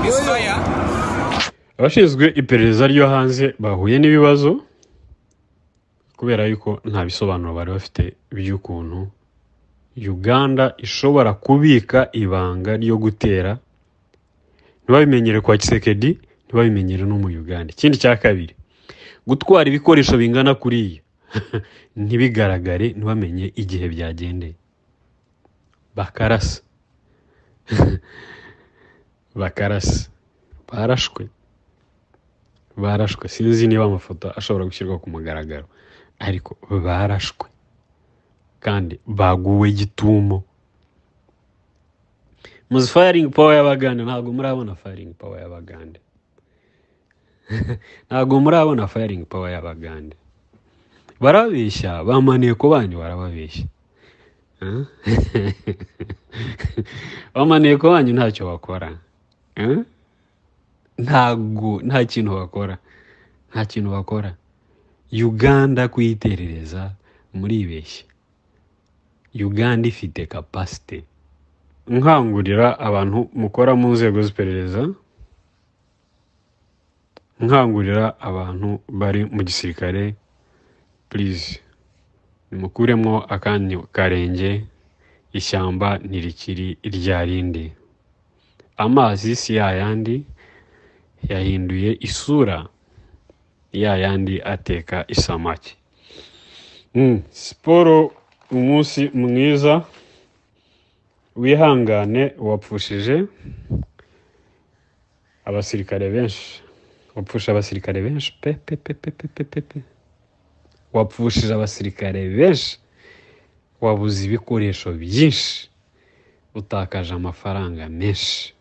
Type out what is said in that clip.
Misfire. Abashinzwe iperereza ryo hanze bahuye n'ibibazo kubera yuko nta bisobanuro bari bafite by'ukuntu Uganda ishobora kubika ibanga ryo gutera, ntibabimenyere kwa Tshisekedi, ntibabimenyere no mu Uganda. Ikindi cya kabiri, gutwara ibikoresho bingana kuriya ntibigaragare, ntibamenye igihe byagendeye, bakarasa bakarasa, barashwe barashwe. Sinzi niba amafoto ashobora gushyirwa ku mugaragaro, ariko barashwe kandi baguwe gitumo. Muzi firing power y'Abagande? Ntabwo murabona firing power y'Abagande, ntabwo murabona firing power y'Abagande. Barabeshya, bamaneko banyu barababeshya. Eh? Bamaneko banyu ntacyo bakora. Eh? Ntabwo nta kintu bakora, nta kintu bakora. Uganda kuyiterereza muribeshya. Uganda ifite capacity. Nkangurira abantu mukora mu nzego z'iperereza, nkangurira abantu bari mu gisirikare, please nimukuremo akanyu karenge, ishyamba ntirikiri irya rindi, amazi si yayandi, yahinduye isura, ya yandi ateka isamaki. Siporo, umunsi mwiza, wihangane, wapfushije abasirikare benshi, wapfusha abasirikare benshi pe pe pe pe pe pe pe pe, wapfushije abasirikare benshi, wabuze ibikoresho byinshi, utakaje amafaranga menshi.